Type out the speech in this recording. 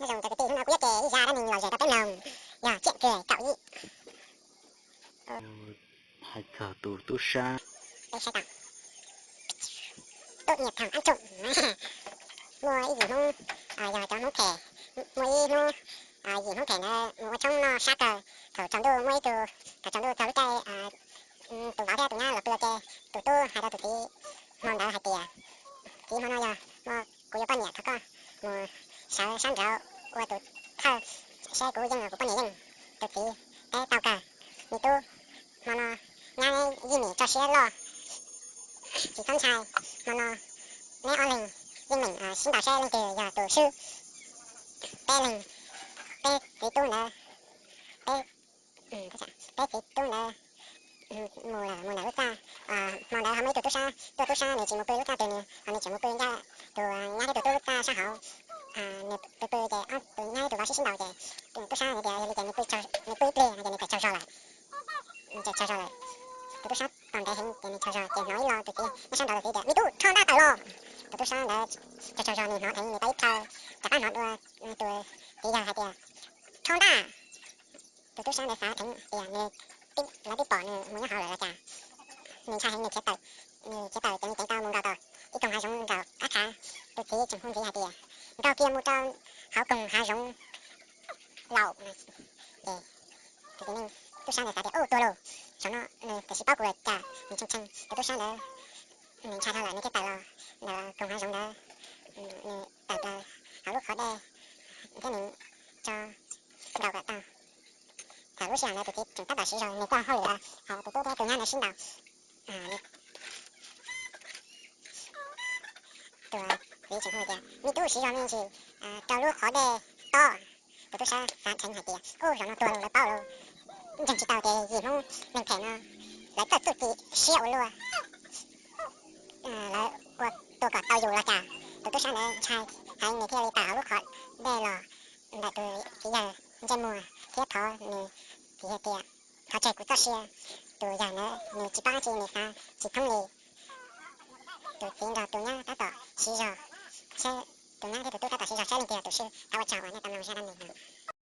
Nyob zoo cov kwv tij, hnub no kuv yuav qhia ib zaj dab neeg lom zem rau peb mloog, yog Ciaj Kws Kaum Yim. Hais txog tus tub sab, peb saib tau, tuj nyiam tham ab tsoom. Muaj ib yim Hmoob, yog cov Hmoob phem, muaj ib hnub yim Hmoob phem ntawd mus ua tshoob noj sab kawg. Thaum tsaus ntuj muaj ib tug, thaum tsaus ntuj txog lub caij tus vauv thiab tus nyab los pw ua ke, tus tub hais rau tus txiv hmo ntawd hais tias, txiv, hmo no yog hmo kuv yuav poj niam, thov koj mus sawv sab nraud ua tus thawj seb kuv yeej los kuv poj niam yeej. Tus txiv teb tau kawg. Me tub, hmo no nyab yeej meem tso siab loj, tsis txhob ntshai. Hmo no neb ob leeg yeej meem sib ntaus seb leej twg yog tus swb. Peb leeg, peb txiv tub ntawd, peb, peb txiv tub ntawd mus lawm, mus ntawm lub txaj. Hmo ntawd ho muaj ib tug tub sab tuaj, tub sab nws tsis mus pw lub txaj twg, nws ho nws tseem mus pw ncaj tus nyab thiab tus tub lub txaj sab hauv. Nws pw pw ces ob tus nyab thiab tus vauv sib sib ntaus ces tub sab hais tias yog li ces nws pw ib pliag no ces nws txawm tsaug zog lawm. Nws txawm tsaug zog lawm. Tus tub sab tos ntev heev ces nws tsaug zog ces hnov ib lo tus txiv nyob sab nraud, tus txiv tias, me tub, rho ntaj tawm los. Tus tub sab ntawd tsaug tsaug zog nws hnov dheev, nws tau ib plhaw rov qab hnov dua tus txiv yawg hais tias, rho ntaj. Tus tub sab ntawd xav dheev tias nws, lawv twb pom nws mus nyob hauv lawm los cas. Nws ntshai heev, nws khiav tawm, nws khiav tawm ces nws ceev tau mus nkaum tau ib koog hav zoov nraum qab khav. Tus txiv tseem hu ntxiv hais tias, nkaug kiag mus rau hauv koog hav zoov laus. Ces tus txiv neej tub sab ntawd xav tias, ub, tuag lauj, zaum no nws tiam sis paub kuv los cas, nws tshee tshee. Tus tub sab ntawd nws ntshai dhau lawm, nws thiaj tawm los ntawm koog hav zoov ntawd, nws tawm plaws hauv lub qhov dej thiab nws tso nkaus kom tau. Thaum lub sij hawm ntawd tus txiv tseem tab tom siv zog nws txoj hauj lwm, tus tub thiab tus nyab ntawd sib ntaus. Tus txiv tseem hu tias, me tub, siv zog me ntsis rau lub qhov dej tob. Tus tub sab xav dheev hais tias, ub, zaum no tuag lauj, lawv paub lauj, ntseeg tsis tau tias yim Hmoob neeg phem no lawv txawj txuj ci siab ua luaj, lawv ua tua kom tau yus los cas. Tus tub sab ntawd ntshai heev, nws thiaj li tawm hauv lub qhov dej los ntawm tus txiv yawg ntsej muag thiab thov nws txiv yawg tias, thov tseg kuv txoj sia. Tus yawg ntawd nws tsis paub dab tsi, nws xav tsis thoob li. Tus txiv nrog tus nyab tab tom siv zog saib, tus nyab thiab tus tub tab tom siv zog saib leej twg yog tus swb, thov ua tsaug uas nej tau mloog zaj dab neeg no.